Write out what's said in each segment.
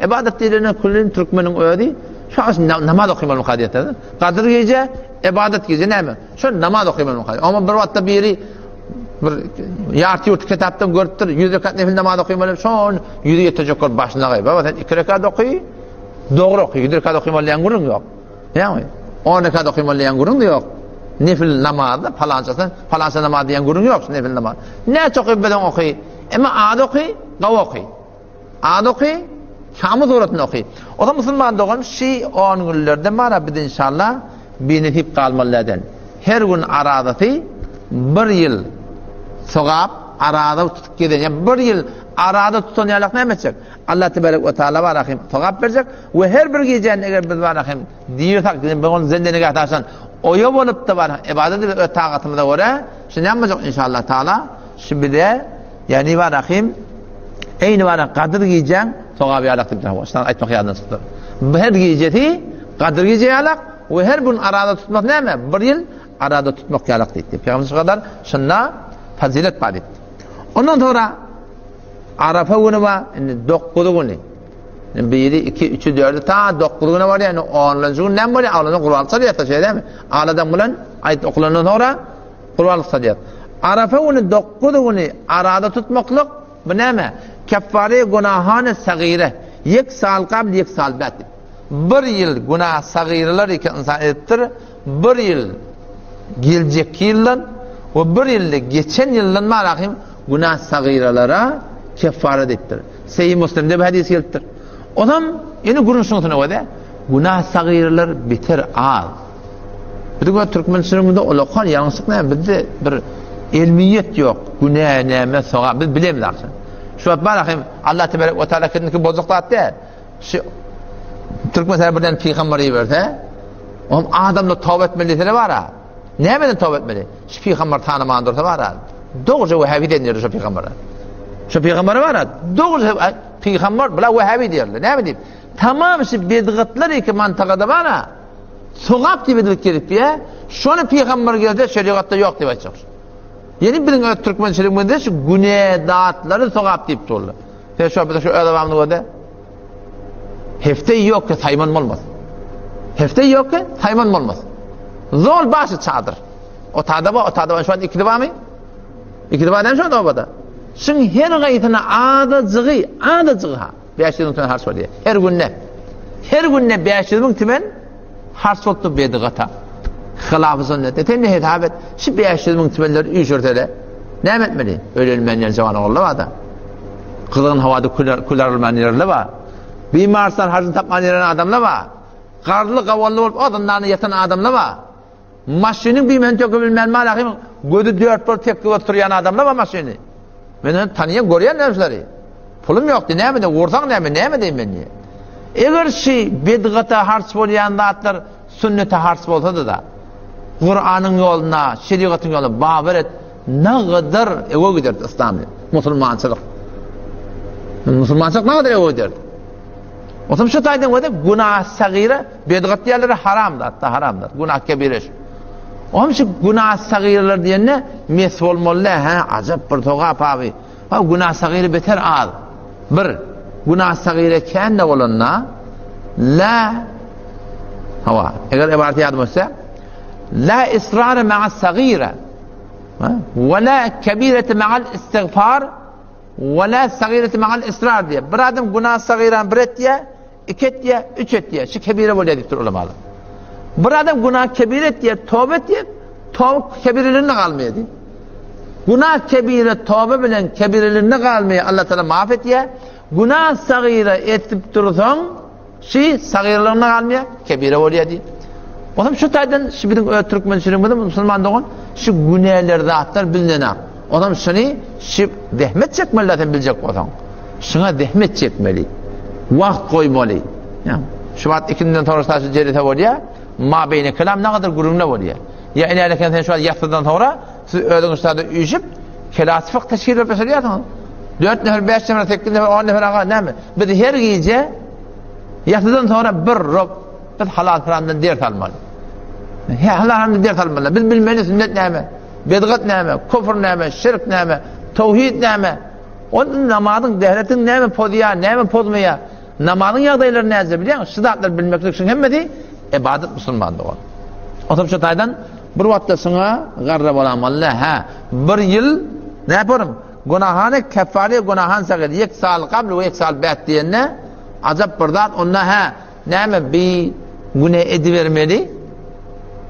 Ybadat diýlende küllin türkmeniň özi şu aş namaz okaýmaly diýýär. Gadyr gije, ybadat gije näme? Şo namaz okaýmaly. Amma bir wagtda biri bir ýarty ýurty kitapdan görüpdir, 100 rekat nefil namaz okaýmaly, şon ýüzi ýetejek bolup başyna gaý. Baba sen 2 rekat oky, dogry oky, 100 rekat okaýmaly diýen gürrüň ýok. Näme? 10 rekat okaýmaly diýen gürrüň ýok. Nefil namazda palançasy, palança namaz diýen gürrüň ýok, nefil namaz. Näçe oky bilen oky, emma az oky, gawy oky. Az oky, Şamy suratyny oky. Oza musulman dogan şi on günlerde mara biz inşallah binesip galmaly däl. Her gün arazasy bir ýyl sogap araza tutup gezen ýa bir ýyl araza tutan ýalak näme etjek? Allah tebarek we taala bara hem sogap berjek we her bir gijäni eger biz bara hem diýsek biz ony zende nigah taşlan oýa bolup da bara ibadet edip öz tagatymyza görä şu näme boljak inşallah taala şu bize Ýagny bar ahim, eýni bar Gadyr gijäň sogaby ýalak diýipdir. Hawa, şuny aýtmak ýadymdan çykypdyr. Bu her gijesi Gadyr gije ýalak we her gün araza tutmak näme? Bir ýyl araza tutmak ýalak diýipdir. Pygamber şu kadar şunda fazilet bar diýipdir. Ondan sonra Arafa güni bar, indi 9 güni. Biri, 2, 3, 4, ta 9 güne barýar. Indi 10-njy gün näme bolýar? Aglandan gurban çalýar, şeýle dälmi? Aladan bilen aýt okulandan sonra Gurbanlyk salýar. Arafa güni dokuz güni araza tutmaklyk bu näme? Keffare günahane sagyre. Ýek sal gabl ýek sal ba'd. Bir ýyl günah sagyreler iki ynsan edipdir. Bir ýyl geljekki ýyldan we bir ýylda geçen ýyldan marahim günah sagyrelara keffare diýipdir. Sahih Muslimde bu hadis gelipdir. Onam ýene gürrüň şunusyna görä günah sagyreler beter az. Biziň öz türkmençiligimizde ulakan ýalňyşlyk näme? Bizde bir elmiýet ýok. Günä näme, sogap biz bilemiz agşam. Şu wagt bar hem Allah tebarek we taala kendiki bozuk zat däl. Şu türkmen sen birden pygamber iberse, oňa adamlar toba etmeli diýseler bar-a. Nämeden toba etmeli? Şu pygamber tanaman dursa bar-a. Dogruja wehhabi diýenler şu pygambere. Şu pygambere bar-a, dogruja pygamber bula wehhabi diýerler. Näme diýip? Tamam şu bidgatlar iki mantagada bar-a. Sogap diýip edilip gelipýä, şony pygamber gelse şerigatda ýok diýip aýtjak. Ýeni biziň öz türkmençiligimizde şu güne zatlary sogap diýip durlar. Sen şu bize şu öz adamyny görde. Hefte ýok ki saýman bolmaz. Hefte ýok ki saýman bolmaz. Zol başy çadyr. Otada ba, otada ba, şu an ikili barmy? Ikili bar näme şu an obada? Şuň her gaýsyna azajygy, azajygy ha. 500 müň tümen harç bolýar. Her günde. Her günde 500 müň tümen harç bolupdyr bedgata. Hylafy sünnete. Sen ne hesap et? Şu 500 müň tümenleri üýşürsele näme etmeli? Ölelmän ýer jawan ogullar bar da. Gyzgyn howada kül arylman ýerler bar. Bimarsdan harjyny tapman ýeren adamlar bar. Garly gawally bolup o zyndanda ýatan adamlar bar. Maşynyň bimeni töke bilmän malahym gözi dört bolup tekge oturýan adamlar bar maşyny. Men ony tanýan, görýän näme şulary. Pulum ýokdy, näme de ursaň näme, näme deýin men diýe. Eger şi bedgata harç bolýan zatlar sünnete harç bolsady da, Kuranyň ýoluna, şerigatyň ýoluna babar et, nagadar öwe giderdi yslam, musulmançylyk. Musulmançylyk nagadar öwe giderdi. Otam şu taýdan göre günah sagyra bedgat diýerler haram zat, da haram zat. Günah kebire şu. Ohm şu günah sagyralar diýende mes bolmaly hä, ajap bir sogap abi. Ha günah sagyra beter az. Bir günah sagyra kän bolanda la hawa, eger ibaret ýadyma düşse la israra ma'a sagyra we la kebirete ma'al istiğfar Ve la sagireti ma'al israr diýýär. Bir adam günah sagirany bir etýär, iki etýär, üç etýär. Şu kebire bolýar diýipdir ulamalar. Bir adam günah kebire etýär, toba etýär, toba kebirelerine galmaýar diýip. Günah kebire toba bilen kebirelerine galmaýar, Allah Taala maaf etýär. Günah sagira etip dursaň, Şi sagyrlygyna galmaýar, kebire bolýar diýip. Onam şu taýdan şu biziň öz türkmençiligimizde musulman dogan şu günäler zatlar bilinenak. Onam şuny şu zähmet çekmeli sen biljek bolsaň. Şuňa zähmet çekmeli. Wagt goýmaly. Ýa şu wagt ikinden soňra şu jelese bolýar. Ma beýne kelam nagadyr gürrüňde bolýar. Ýa inäle sen şu wagt ýatsydan soňra siz özüňiz şada üýşüp kelas fıkh teşkil edip başlaýarsyňyz. 4 nefer, 5 nefer, 8 nefer, 10 nefer aga näme? Biz her gije Ýasydan soňra bir rob biz halal haramdan ders almaly. He halal haramdan ders almaly. Biz bilmeli sünnet näme, bedgat näme, kufr näme, şirk näme, tauhid näme. Onun namazyň, dähretiň näme pozýar, näme pozmaýar. Namazyň ýagdaýlary näce bilýäňmi? Şu zatlary bilmeklik şuň hemmesi ibadat musulman dogan. Oturyp şu taýdan bir wagtda şuňa garra bolamaly hä. Bir ýyl näme Günahany keffare günahan sagyr ýek sal gabl we ýek sal bäd diýende ajap bir zat onda hä näme bi güne edibermeli.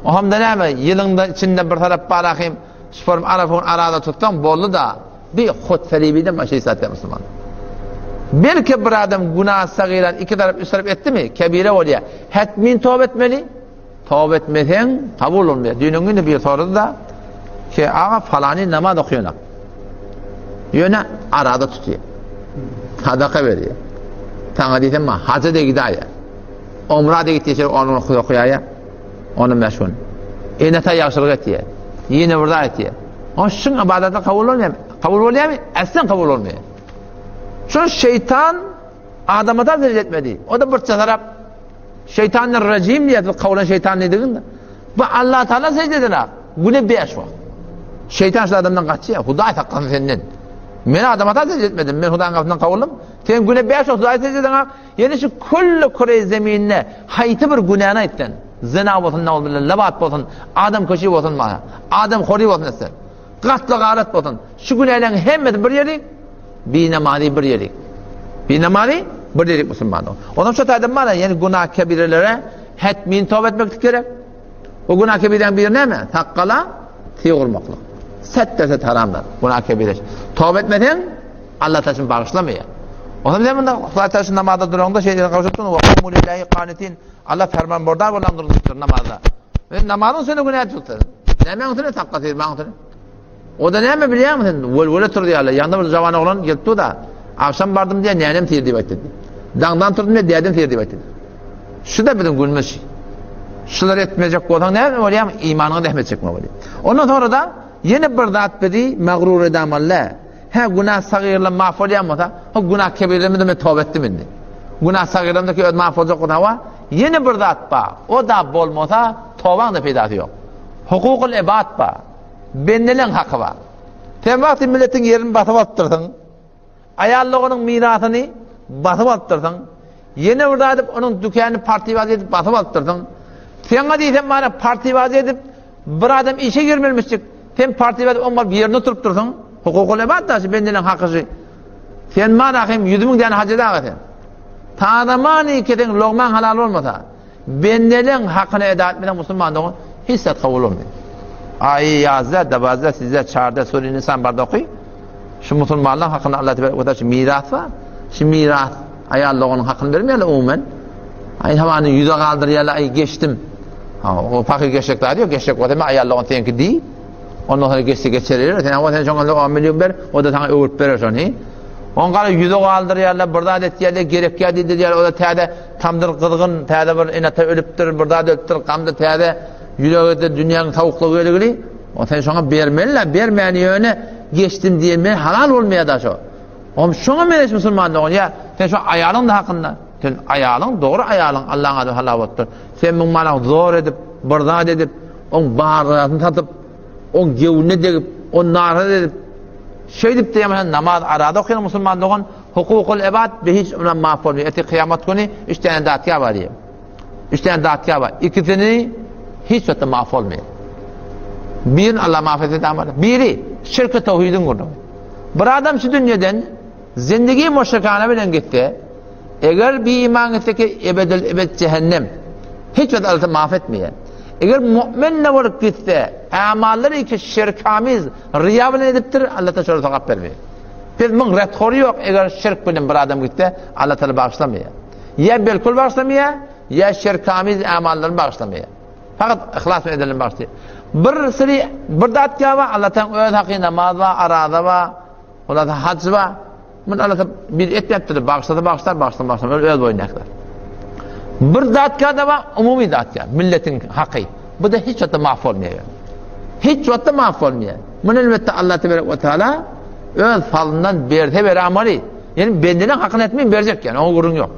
O hamda näme ýylyňda içinde bir tarap bar ahim şuform arafun arada tutsaň boldy da bi hut feribiden başga hiç zat musulman. Belki bir adam günah sagyran iki tarap üç tarap etdimi kebire bolýar. Hetmin toba etmeli. Toba etmeseň kabul bolmaýar. Düýnüň güni bir sorady-da, ki aga falany namaz okaýanak. Ýöne arada tutýar. Sadaka berýär. Saňa diýsem, haja da gidaýar. Omra da gitýär, onu okaýar. Onu meşgul. Ene ta ýagşylyk etýär. Ýene bir zat etýär. O şuň ibadaty kabul bolmaýar. Kabul bolýarmy? Aslan kabul bolmaýar. Şol şeytan adama da etmedi. O da bir tarap Şeýtanlar rejim diýýär, bu kowlan şeýtan diýdigin. Bu Allah Taala secde eden güne 5 wagt. Şeýtan şu adamdan gaçýar. Hudaý saklasyn senden. Men adama da secde etmedim. Men Hudaýyň gapysyndan kowuldym. Sen güne 5 wagt Hudaýa secde eden Ýene şu külli küre zeminde haýsy bir günäni aýtsan, zina bolsun, nauzbillah, lebat bolsun, adam köşi bolsun, adam hori bolsun etsen. Gatly garat bolsun. Şu günäleriň hemmesi bir ýerik, binamazy bir ýerik. Binamazy bir ýerik musulmanyň. Ondan şu taýdan mana, ýani günah kebirelere hetmin toba etmeklik gerek. O günah kebiräň biri näme? Sakgala tyg urmaklyk. Set derse haramdyr. Günah kebire. Toba etmeseň Allah taşyn bagyşlamaýar. Ondan sen bunda Hudaý taşyn namazda duraňda şeýdene gowşatdyň. Wa kumu lillahi qanitin. Allah ferman bordar bolan durmuşdyr namazda. Ve namazyň üstüne günä tutdy. Nämäň üstüne takga syrmaň üstüne. O da näme bilýärmi sen? Welwele turdy ýaly. Ýanda bir jawan oglan gelip dur da. Akşam bardym diýen nänem syr diýip aýtdy. Daňdan turdum diýen dädem syr diýip aýtdy. Şu da biziň günümüz. Şular etmejek bolsaň näme bolýar? Imanyňa zähmet çekme bolýar. Ondan sonra da ýene bir zat bizi mağrur edamalle. Hä, günah sagyrlar maaf bolýan bolsa, o günah kebirlerimi de men toba etdim indi. Günah sagyrlarymda öz maaf boljak bolsa, hawa, ýene bir zat bar. O da bolmasa, tobaň da peýdasy ýok. Hukukul ibad bar. Bendeleň haky bar. Sen wagty milletiň ýerini basyp alypdyrsyň. Aýal doganyň mirasyny basyp alypdyrsyň. Ýene bir zat edip, onuň dükanyny partibaz edip basyp alypdyrsyň. Seňe diýsem mana partibaz edip Bir adam işe girmelmişjik, sen partiýada oň baryp ýerinde oturyp dursuň, hukukul ibad da şu bendeleň haky şu. Sen mana hem 100 müň däne haj edaga sen. Tazamany kesen logmaň halal bolmasa, bendeleň hakyny eda etmeseň musulman dogan hiç zat kabul bolmaýar. Aýy ýazda, dabazda, sizde, çarda, sure insan barda oky. Şu musulmanlaryň hakyny Allah tebarek we taala şu miras bar. Şu miras aýal doganyň hakyny bermeýärler umumen. Aý hawany ýüze galdyrýarlar, aý geçdim. Ha, o pahyr geçjek zady ýok, geçjek bolsa men aýal dogan seňki diý. Ondan soň geçse geçer. Sen hawa sen şoňa 10 million ber, o da saňa öwürip berer şony. On gara ýüze galdyrýarlar, bir zat etýärler, gerek ýa diýdirýärler, o da täze tamdyr gyzgyn, täze bir ene-ata ölüpdir, bir zat ölüpdir, gamda täze ýürege dünýäniň sowuklygy geligili. O sen şoňa bermeli-le, bermäni ýöne geçdim diýen halal bolmaýar da şo. Ohm şoňa meňzeş musulman dogan, ýa sen şo aýalyň da hakynda, sen aýalyň dogry aýalyň Allaň ady halal bolupdyr. Sen muň mana zor edip, bir zat edip, oň barlasyny satyp, oň gewine degip, on naraz edip, şeýdip diýen namaz arada okaýan musulman dogan hukukul ibad be hiç ondan maaf bolmaýar. Ertir kıyamet güni üç tane datga bar diýip. Üç tane datga bar. Ikisini hiç wagtda maaf bolmaýar. Birini Allah maaf etse tamam. Biri şirki tawhidin gürrüňi. Bir adam şu dünýeden zindigi müşrikane bilen gitse, eger bir iman gitse ki ebedül ebed cehennem. Hiç wagt Allah maaf etmeýär. Eger mu'min ne bolup gitse, amallary ki şirkamiz riya bilen edipdir, Allah ta şolara sogap bermeýär. Biz muň rethory ýok, eger şirk bilen bir adam gitse, Allah taala bagyşlamaýar. Ýa belkul bagyşlamaýar, ýa şirkamiz amallaryny bagyşlamaýar. Fakat ihlas bilen edenini bagyşlaýar. Bir siri bir zat bar, Allah taala öz haky namaz bar, araza bar, hulasa hac bar. Muny Allah bir etmepdir, bagyşlasa bagyşlar, bagyşlamasa bagyşlamaz, öz boýnuna äkler. Bir zat da bar, umumy zat bar, milletiň haky. Bu da hiç wagtda maaf bolmaýar. Hiç wagtda maaf bolmaýar. Muny elbetde Allah tebarek we taala öz falyndan berse beramaly. Ýani bendeniň hakyny etmeýin berjek ýani, oňa gürrüň ýok.